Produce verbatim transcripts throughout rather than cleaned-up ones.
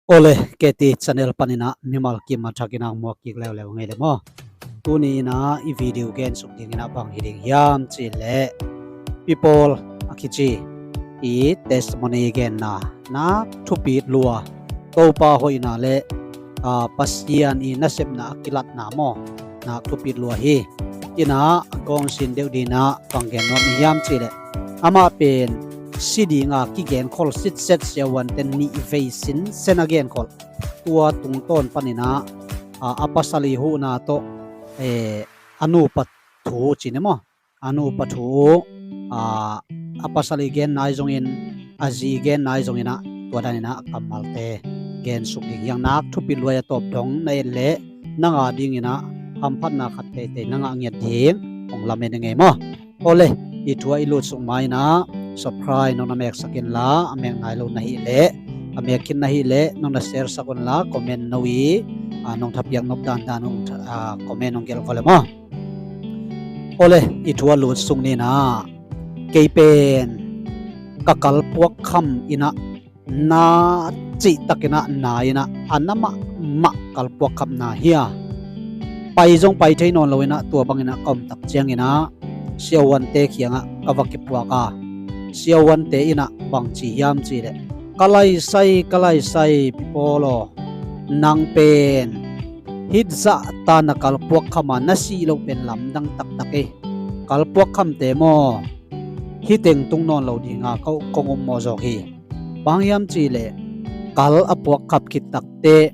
Ole, K T channel panin ah mimal kim a thakin ah muak kik leuleu ngei le maw. Tuni in ah i video gen suk dingin ah bang hi ding hiam cih leh, Pi Paul a kici i testimony genna, nak thupit lua, Topa hoihna le, aa, Pasian i nasepna a kilatna maw, nak thupit lua hi. Ina gawngsin deuh dingin ah bang gen nuam i hiam cih leh, amah pen si dinga kigenkhol sitset, siavuante nih vei sinsen a genkhol. Tua tungtawn panin ah, aa, a pasal i huhna tawh, ee, a nupa thu cih ni maw, a nupa thu, aa, a pasal i gen nai zongin, a zi i gen nai zongin ah, tua danin ah kammalte gen suk ding hi hang. Nak thupit lua a tawp dong na et leh, nang a dingin ah hamphatna khat teitei na ngah ngiat ding hong lamen i ngei maw. Ole, i thu ah i lut suk ma in ah, subscribe nong na meksak inla, a mek nai lo na hih leh, a mek khin na hih leh nong na share sak unla, comment no i, aa, nong thapiak nop dandan hong tha-, aa, comment hong gelh vua le maw. Ole, i thu ah lut suk ni in ah, kei pen ka kalpuak kham in ah, na cihtakin ah na in ah, a na mahmah kalpuak kham na hi a, pai zong pai thei nawn lo in ah, tua bangin ah ka om tak ciangin ah siavuante kiangah ka va kipuak a, siavuante in ah bang ci hiam cih leh, ka laisai, ka laisai, Pi Paul aw, nang pen hih zahta na kalpuak kham a na sih loh pen lamdang taktak hi. Kalpuak khamte maw, hih teng tung nawn lo dinga ko kong um mawh zawk hi. Bang hiam cih leh, kal a puak khap khit takteh,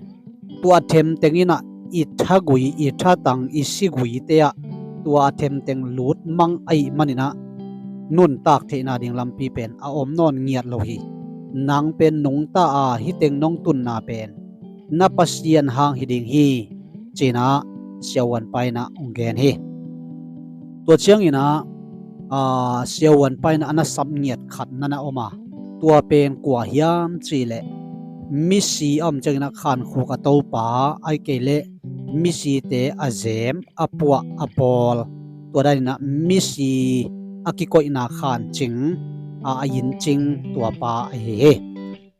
tua themteng in ah i thagui, i thatang, i siguite ah tua a themteng lut mang ahih manin ah, nuntak theihna ding lampi pen a om nawn ngiat lo hi. Nang pen nungta a, hih teng nong tunna pen na Pasian hang hi ding hi, ci-in ah siavuanpa in ah hong gen hi. Tua ciangin ah, aa, siavuanpa in ah a na sam ngiat khat na na om a, tua pen kua hiam cih leh, misi a om ciangin ah khankhuk a topa, ahih kei leh misite a zem, a puah, a bawl, tua danin ah misi a kikoihna khancing, a, a yincing tuapa ahi hi.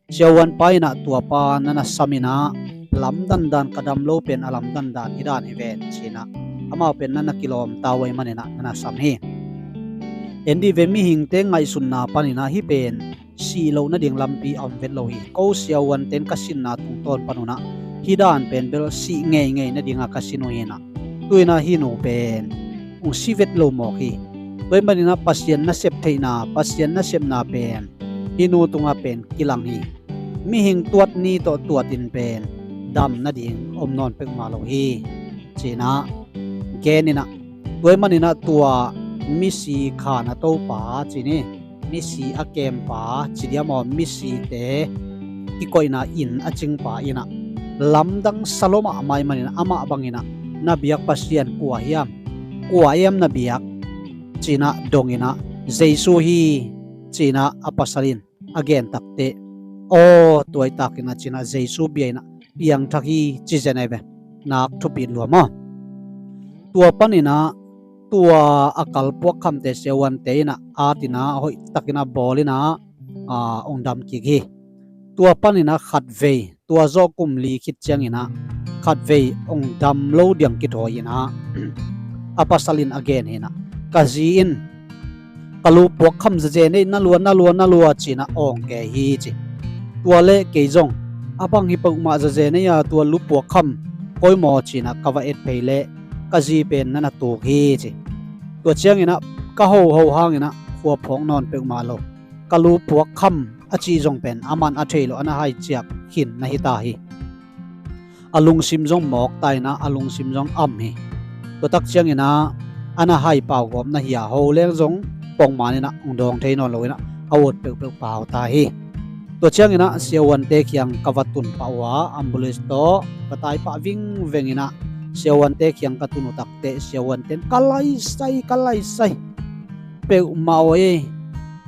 Siavuanpa in ah tuapa na na sam in ah, lamdandan ka dam lo pen a lamdandan hih dan hi ven, ci-in ah amau pen na na kilawm ta uh ahih manin ah na na sam hi. En dih ve, mihingte ngaihsutna panin ah hih pen sih loh nading lampi a om vet lo hi. Ko siavuante in ka sinna tungtawn panun ah hih dan pen bel sih ngeingei nadinga ka sin uh hi in ah, tu-in ah hih nu pen hong si vet lo mawk hi. Tua ahih manin ah Pasian nasep theihna, Pasian nasepna pen hih nu tungah pen kilang hi. Mihing tuat ni tawh tuat in pen dam nading om nawn peuhmah lo hi, ci-in ah gen in ah, tua ahih manin ah tua misi khan a topa ci ni, misi a kempa ci diam aw, misite kikoihna inn a cingpa in ah lamdang sa lua mahmah ahih manin ah, amah bangin ah, na biak Pasian kua hiam, kua hiam na biak, ci-in ah dong in ah, Jesu hi, ci-in ah a pasal in a gen takteh, aw, tua ahih takin ah, ci-in ah Jesu bia in ah piangthak hi, ci zen ahi ve. Nak thupit lua maw. Tua panin ah tua a kalpuak khamte siavuante in ah at in ah, hoihtakin ah bawl in ah, aa, hong dam kik hi. Tua panin ah khatvei, tua zawh kum li khit ciangin ah khatvei hong dam lo diang kithawi in ah, a pasal in a gen hi in ah, ka zi in ka lu puak kham zazen ei, na lua, na lua, na lua, ci-in ah awng kei hi, ci. Tua leh kei zong a bang hi peuhmah zazen ei a, tua lu puak kham koi maw, ci-in ah ka va et phei leh ka zi pen na na tuk hi, ci. Tua ciangin ah ka hoho hangin ah khua phawk nawn peuhmah lo. Ka lu puak kham a cih zong pen aman a thei lo, a na hai ciap khin na hi ta hi. A lungsim zong mawk ta in ah, a lungsim zong am hi. Tua tak ciangin ah a na hai pau gawp na hi a, ho leng zong pongman in ah hong dawng thei nawn lo in ah a ut peuhpeuh pau ta hi. Tua ciangin ah siavuante kiang ka va tun pah uh a, ambulance tawh ka tai pah vingveng in ah siavuante kiang ka tun uh takteh siavuante in, ka laisai, ka laisai peuhmah aw ei,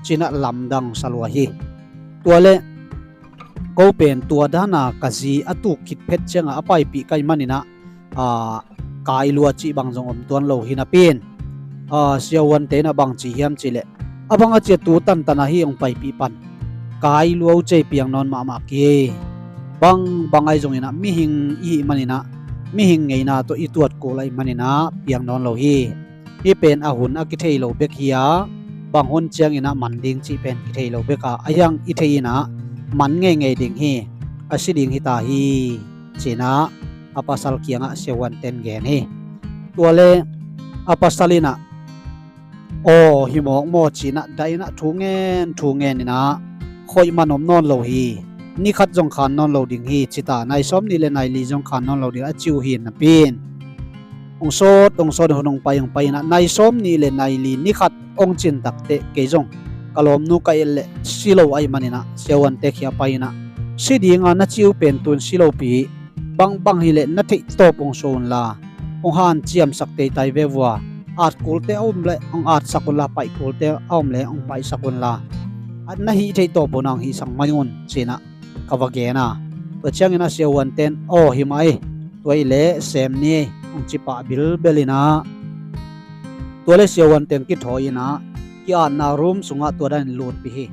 ci-in ah lamdang sa lua hi. Tua leh ko pen tua dana ka zi a tuk khit phet ciangah a paipih ka hih manin ah, aa, kai lua cih bang zong om tuan lo hi napi in, aa, siavuante in ah bang ci hiam cih leh, A bang a ciah tu tantan ahi hong paipih pan kai luau cei piang nawn mahmah kei. Bang bang ahi zongin ah mihing i hih manin ah mihing ngeina tawh i tuat kul ahih manin ah piang nawn lo hi. Hih pen a hun a kithei lo bek hi a, bang hun ciangin ah man ding cih pen kithei lo bek a, a hiang i thei in ah man ngeingei ding hi, a si ding hi ta hi, ci-in ah a pasal kiangah siavuante'n gen hi. Tua le a pasal in ah, aw, hi mawk maw, ci-in ah dah in ah thu ngen thu ngen in ah, khoih man om nawn lo hi, ni khat zong khan nawn lo ding hi, ci ta, nai sawm nih le nai li zong khan nawn lo ding a ci uh hi napi in, hong sawt hong sawt, hun hong pai hong pai in ah, nai sawm nih le nai li ni khat hong cin takteh kei zong ka lawmnu ka et leh si lo ahih manin ah siavuante kiang pai in ah, si ding a na ci uh pen tu-in si lopi, bang bang hi leh na theih tawp hong suah un la, hong hanciamsak teitai ve vua, at kulte a om leh hong atsak un la, paih kulte a om leh hong paihsak un la, a na hih theih tawp hun a hong hihsak mai un, ci-in ah ka va gen a. Tua ciangin ah siavuante'n, aw, hi mah ei, tua hi leh sem ni ei, hong ci pah bilbel in ah, tua le siavuante'n kithawi in ah ki-atna room sungah tua danin lutpih hi.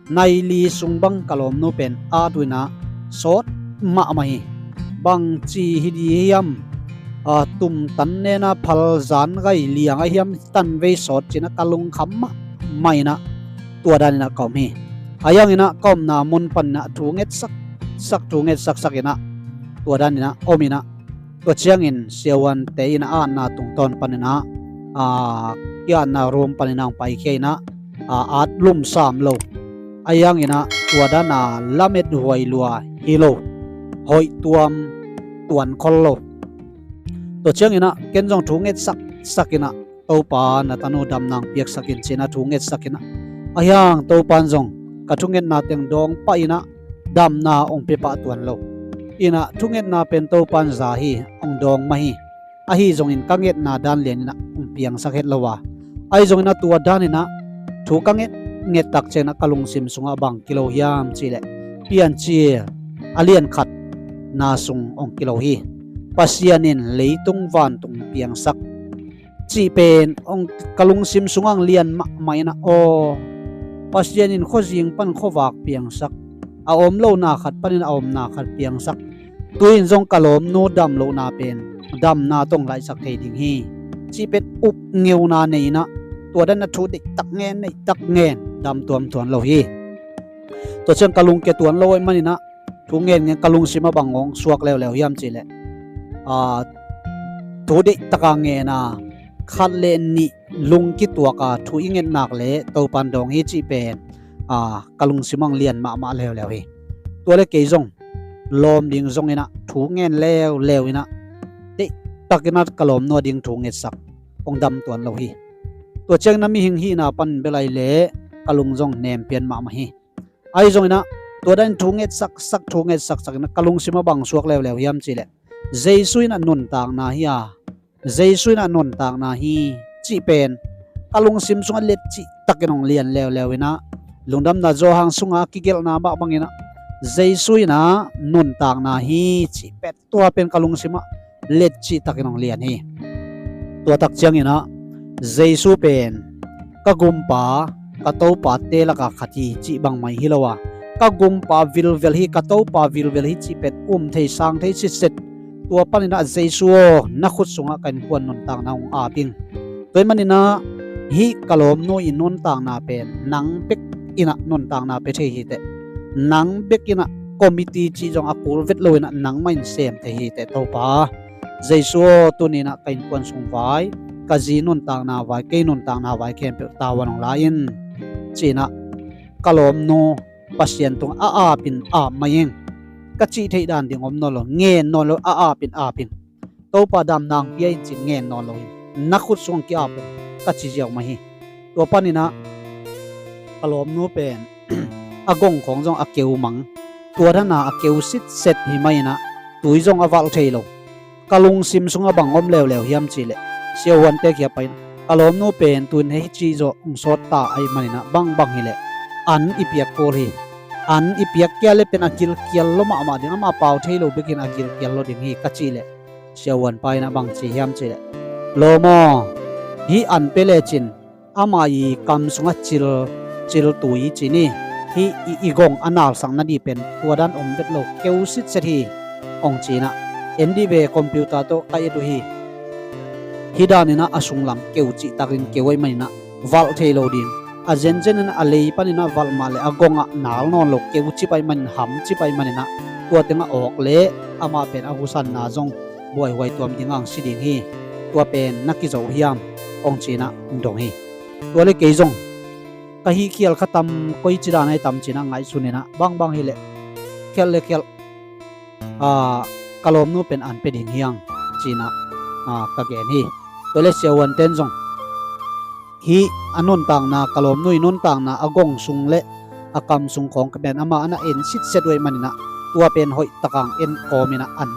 Nai li sung bang ka lawmnu pen at uh in ah sawt mahmah hi. Bangci hi di hiam? A, tumtan nen a phal zan gai liang a hiam, tanvei sawt, ci-in ah ka lungkham mahmah in ah tua danin ah ka om hi. A hiangin ah ka omna mun panin ah thu ngetsak sak, thu ngetsak sak in ah tua danin ah om in ah, tua ciangin siavuante in ah atna tungtawn panin ah, a, ki-atna room panin ah hong paikhia in ah, a, at lumsam lo. A hiangin ah tua dan a lamet huai lua hi lo, hoih tuam tuan khol lo. Tua ciangin ah ken zong thu ngetsak sak in ah, Topa, na tanu damna hong piaksak in, ci-in ah thu ngetsak in ah, a hiang Topa'n zong ka thungetna teng dawng pah in ah damna hong pia pah tuan lo. In ah thungetna pen Topa'n za hi, hong dawng mah hi. Ahi zongin ka ngetna dan lian in ah hong piangsak het lo a, ahi zongin ah tua dan in ah thu ka nget nget tak ciangin ah ka lungsim sungah bang kilo hiam cih leh, Piancil a lian khatna sung hong kilo hi. Pasian in leitung vantung piangsak cih pen hong, ka lungsim sungah hong lian mahmah in ah, aw, Pasian in khuazing pan khuavak piangsak, a om lohna khat panin a omna khat piangsak, tu-in zong ka lawmnu dam lohna pen damna tawh hong laihsak thei ding hi, cih pen up ngeuna nei in ah, tua dan a thu deihtak ngen, neihtak ngen, dam tuam tuan lo hi. Tua ciang ka lungkia tuan lo ahih manin ah, thu ngen ngen ka lungsim ah bang hong suak leuleu hiam cih leh, a, thu deihtak a ngen a, khat le nih lung kituak a thu i nget nak leh Topa'n dawng hi cih pen, a, ka lungsim ah hong lian mahmah leuleu hi. Tua le kei zong lawm ding zong in ah thu ngen leuleu in ah, deihtak in ah ka lawmnu a ding thu ngetsak, hong dam tuan lo hi. Tua ciangin ah mihing hihna pan bel ahih leh ka lung zong nem pian mahmah hi. Ahi zongin ah tua dan thu ngetsak sak, thu ngetsak sak in ah ka lungsim ah bang suak leuleu hiam cih leh, Jesu in ah nuntakna hi a, Jesu in ah nuntakna hi, cih pen ka lungsim sungah letcih takin hong lian leuleu in ah, Lungdamna Johan sungah kigelhna mah bangin ah, Jesu in ah nuntakna hi, cih pen tua pen ka lungsim ah letcih takin hong lian hi. Tua tak ciangin ah Jesu pen ka gumpa, ka Topate lakah khat hi, cih bang mah hi lo a, ka gumpa vilvel hi, ka Topa vilvel hi, cih pen um thei sang thei sitset. Tua panin ah, Jesu aw, na khut sungah ka innkuan nuntakna hong ap ing. Tua ahih manin ah hih ka lawmnu i nuntakna pen nang bek in ah nuntakna pia thei hi teh, nang bek in ah committee cih zong a kul vet lo in ah nangmah in sem thei hi teh, Topa. Jesu aw, tuni in ah ka innkuan sung vai, ka zi nuntakna vai, kei nuntakna vai khempeuh tavuan hong la in, ci-in ah ka lawmnu Pasian tungah a ap in ap mah ing. Ka cih theih dan ding om nawn lo, ngen nawn lo, a ap in ap ing. Topa, damna hong pia in, ci-in ngen nawn lo hi. Na khut sung hong ki-ap un, ka ci ziau mah hi. Tua panin ah ka lawmnu pen a gong khawng zong a keu mang, tua dan a a keu sitset hi mah in ah, tui zong a valh thei lo. Ka lungsim sungah bang om leuleu hiam cih leh, siavuante kiang pai in, ka lawmnu pen tu-in hei ci zawh hong sawt ta ahih manin ah, bangbang hi leh an i piak kul hi. An i piak kei leh pen a gilkial lua mahmah ding, amah pau thei lo bekin a gilkial lua ding hi, ka cih leh, siavuanpa in ah bang ci hiam cih leh, lawm aw, hih an pia lecin ama i kam sungah cil, cil tui ci ni, hih i, i gong a nalsak nadih pen tua dan om vet lo, keu sitset hi, hong ci-in ah, en dih ve, computer tawh ka et uh hi. Hih danin ah a sunglam keu cihtakin keu ahih manin ah valh thei lo ding. A zenzen in a lei panin ah valh mah leh a gongah nal nawn lo, keu cip ahih manin, ham cip ahih manin ah tua teng a awk leh amah pen a husanna zong buaihuai tuam ding a hong si ding hi. Tua pen na kizo hiam? Hong ci-in ah dong hi. Tua leh kei zong ka hih khial kha tam, koici dan ahi tam ci-in ah ngaihsun in ah, bangbang hi leh khialh leh khialh, a, ka lawmnu pen an pia ding hi hang ci-in ah, a, ka gen hi. Tua leh siavuante'n zong hih a nuntakna, ka lawmnu i nuntakna, a gong sung leh a kam sung khawng pen amah a na en sitset uh ahih manin ah tua pen hoih tak a hong en kawmin ah an,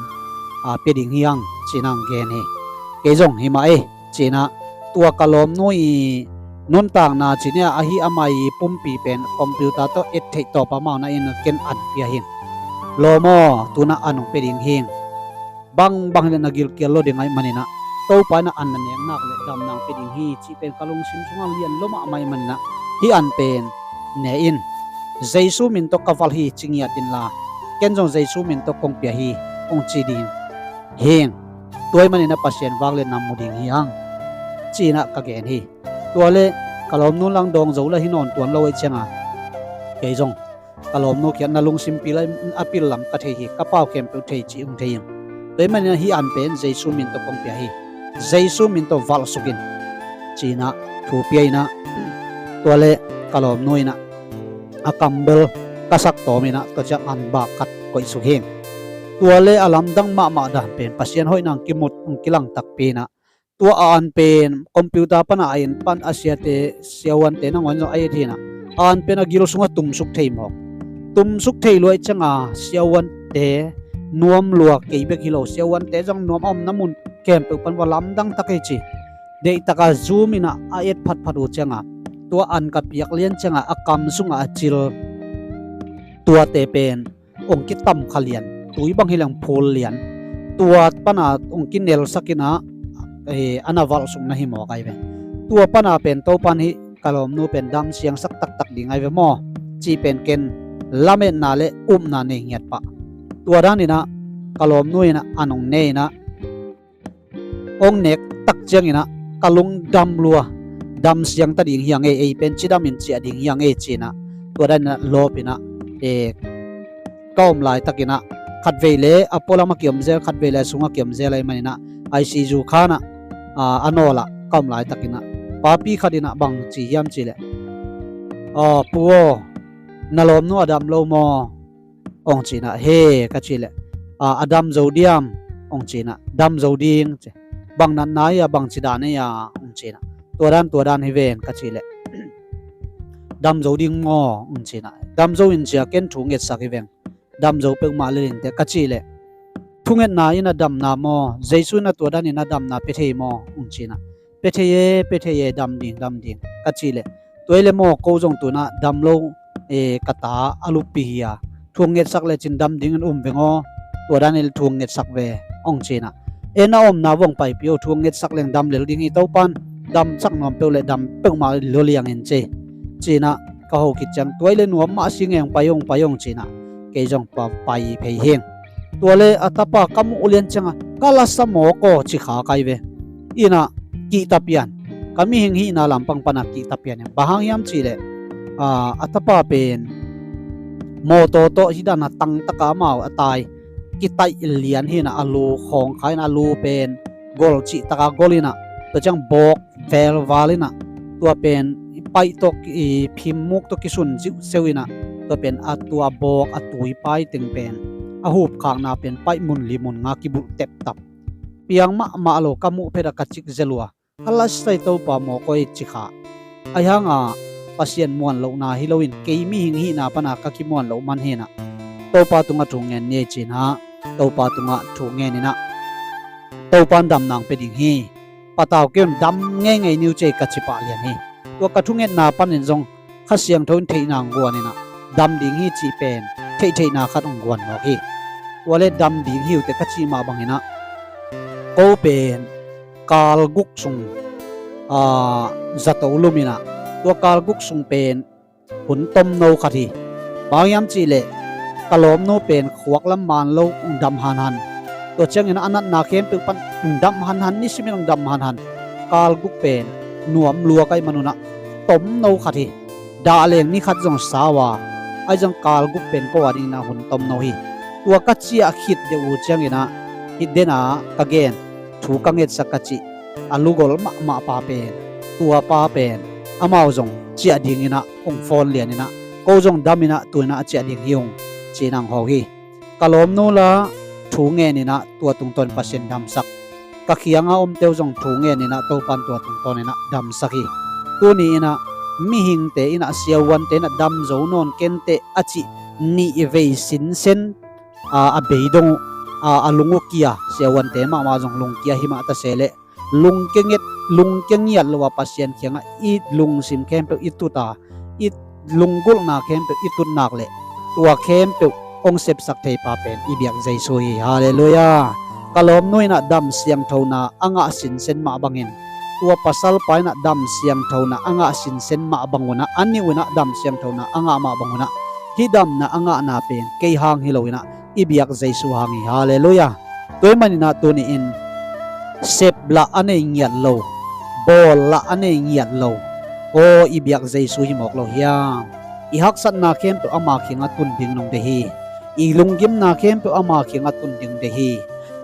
a, pia ding hi hang ci-in ah hong gen hi. Kei zong hi mah ei ci-in ah, tua ka lawmnu i nuntakna ci ni a, ahi ama i pumpi pen computer tawh et theih tawp a amau na en, ken an pia hi. Lawm aw, tu-in ah an hong pia ding hi. Bangbang hi leh na gilkial lo ding ahih manin ah, Topa in ah an na nek nak leh damna hong pia ding hi cih pen ka lungsim sungah lian lua mahmah ahih manin ah, hih an pen ne in, Jesu min tawh ka valh hi ci ngiat inla, ken zong Jesu min tawh kong pia hi, hong ci ding hi. Tua ahih manin ah Pasian vak leh na mu ding hi hang ci-in ah ka gen hi. Tua leh ka lawmnu lang dawng zo lah hi nawn tuan lo ahih ciangin, kei zong ka lawmnu kiang na lungsim pil a, a pil lam ka thei hi, ka pau khempeuh thei cih hong thei hi. Tua ahih manin ah hih an pen Jesu min tawh kong pia hi. Jesu min tawh valhsuk in ci-in ah thu pia in ah, tua leh ka lawmnu in ah a kam bel ka sak tawm in ah, tua ciang an bak khat koihsuk hi. Tua leh a lamdang mahmah dan pen Pasian hoihna hong kimut, hong kilang takpi in ah, tua a an pen computer pan a en pan a siate, siavuante nangawn zong a et hi in ah, a an pen a gil sungah tumsuk thei mawk. Tumsuk thei lua ahih ciangin siavuante nuam lua, kei bek hi lo, siavuante zong nuam a omna mun khempeuh pan va lamdang tak hi ci. Deihtak a zoom in ah a et phatphat uh ciangin, tua an ka piak lian ciangin a kam sungah a cil tuate pen hong kitam kha lian, tui bang hi leng phul lian. Tua pan a hong kinelsak in ah, eh, a na valhsuk na hi mawk ahi ve. Tua pan a pen Topa'n hih ka lawmnu pen dam siangsak taktak ding ahi ve maw cih pen ken lametna leh upna nei ngiat pah. Tua dan in ah ka lawmnu in ah an hong ne in ah, hong nek tak ciangin ah ka lungdam lua, dam siang ta ding hi hang ei, ei pen cidam in ciah ding hi hang ei ci-in ah, tua dan in ah lawp in ah, eh, ka om laitakin ah, khatvei leh a pualam a kiom zel, khatvei leh a sung a kiom zel ahih manin ah, I C U khan ah, a, a nawl ah ka om laitakin ah, papi khat in ah bang ci hiam cih leh, "Aw, pu aw, na lawmnu a dam lo maw?" hong ci-in ah, "He," ka cih leh, "A, a dam zo diam?" hong ci-in ah, "Dam zo ding," ci. "Bang natna hi a, bang ci dan hi a?" hong ci-in ah, "Tua dan, tua dan hi ven," ka cih leh, "Dam zo ding maw?" hong ci-in ah, "Dam zo in," ci-a ken thu ngetsak hi veng. "Dam zo peuhmah lel inteh," ka cih leh, "Thungetna in a damna maw, Jesu in a tua dan in a damna pia thei maw?" hong ci-in ah, "Pia thei e, pia thei e, dam ding, dam ding," ka cih leh, "Tua hi leh maw, ko zong tu-in ah dam lo, eh, ka ta a luppi hi a, thu hong ngetsak lecin dam dingin um veng aw, tua dan hi leh thu hong ngetsak ve," hong ci-in ah, "E, na omna vuang paipi aw, thu hong ngetsak leng dam lel ding hi, Topa'n damsak nuam peuh leh dam peuhmah lua liang in," ci, ci-in ah ka ho khit ciang, "Tua hi leh nuam mah si ngeng, pai ung, pai ung," ci-in ah kei zong pa, pai phei hing. Tua leh a tapa ka muh lian ciangin ka lasa mawk aw, ci kha kai ve. In ah kihta pian, ka mihing hihna lampang pan a kihta pian in, bang hang hiam cih leh, a, a tapa pen mawtaw tawh hih dan a tangtak a amau a tai kitaih lian hi in ah, a lu khawng kha in ah, a lu pen gol cihtak a gol in ah, tua ciang bawk velval in ah, tua pen i paih tawh, i phimmuk tawh kisun ziuhseu in ah, tua pen a, tua bawk a tuipai teng pen a hupkhakna pen paih mun li mun nga kibulh teptap. Piang mahmah lo, ka muh phet ah ka cik zel uh a, ka lasa hi, Topa mawk aw, ci kha. Ahi hangin Pasian muan lohna hi loin kei mihing hihna pan a ka kimuan loh man hi in ah, Topa tungah thu ngen ni ei, ci-in ah Topa tungah thu ngen in ah, "Topa'n damna hong pia ding hi. Patau kei un, dam ngeingei ni uh," ci-a ka ci pah lian hi. Tua ka thungetna panin zong Kha Siangtho in theihna hong guan in ah, dam ding hi cih pen theihtheihna khat hong guan mawk hi. Tua leh dam ding hi uh teh ka cih mah bangin ah, ko pen kal guk sung aa, zato luminah tua kal guk sung pen hun tomno khat hi. Bang hiam cihleh ka lawmnu pen khuak lam man lo hong dam hanhan. Tua ciangin a natna khempeuh pan hong dam hanhan, nisimin hong dam hanhan. Kal guk pen nuam lua ka hih manunah tomno khat hi. Dah leng ni khat zong sa uh a, ahi zong kal guk pen ko a dinginah hun tomno hi. Tua ka ciah khit deuh uh cianginah hih dena ka gen thu ka ngetsak ka cih a lugol mahmah pa pen, tua pa pen amau zong ciah dinginah hong phone lianinah ko zong daminah tuinah a ciah ding hi ung, ci-inah hong hawh hi. Ka lawmnu la thu ngeninah tua tungtawn Pasian damsak, ka khianga omte uh zong thu ngeninah Topan tua tungtawninah damsak hi. Tuni inah mihingte inah siavuante inah dam zo nawn kenteh a cih nih vei sinsen a, a beidong uh, a, a lung uh kia, siavuante mahmah zong lungkia hi mah ta sehleh lungkia nget, lungkia ngiat lo a Pasian kiangah i lungsim khempeuh i tut a, i lunggulhna khempeuh i tut nak leh tua khempeuh hong sepsak thei pa pen i biak Jesu hi. Halleluiah. Ka lawmnu inah dam siangthona a ngah sinsen mah bangin tua pasalpa inah dam siangthona a ngah sinsen mah bangunah a nih uh inah dam siangthona a ngah mah bangunah hih damna a ngahna pen kei hang hi loinah i biak Jesu hang hi. Halleluiah. Tua ahih maninah tuni-in sep lah a nei ngiat lo, bawl lah a nei ngiat lo, aw i biak Jesu hi mawk lo hiam? I haksatna khempeuh ama kiangah tun ding nong deih hi. I lunggimna khempeuh ama kiangah tun ding deih hi.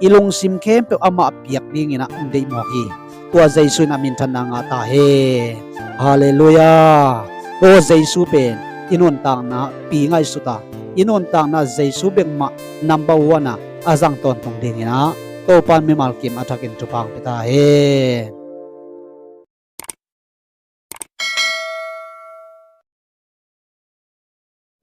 I lungsim khempeuh amah piak dinginah hong deih mawk hi. Tua Jesu inah minthanna ngah ta hen. Halleluiah. Aw Jesu pen i nuntakna pi ngaihsut a, i nuntakna Jesu bek mah number one a a zang tawntung dinginah Topan mimal kim a thakin thupha hong pia ta hen.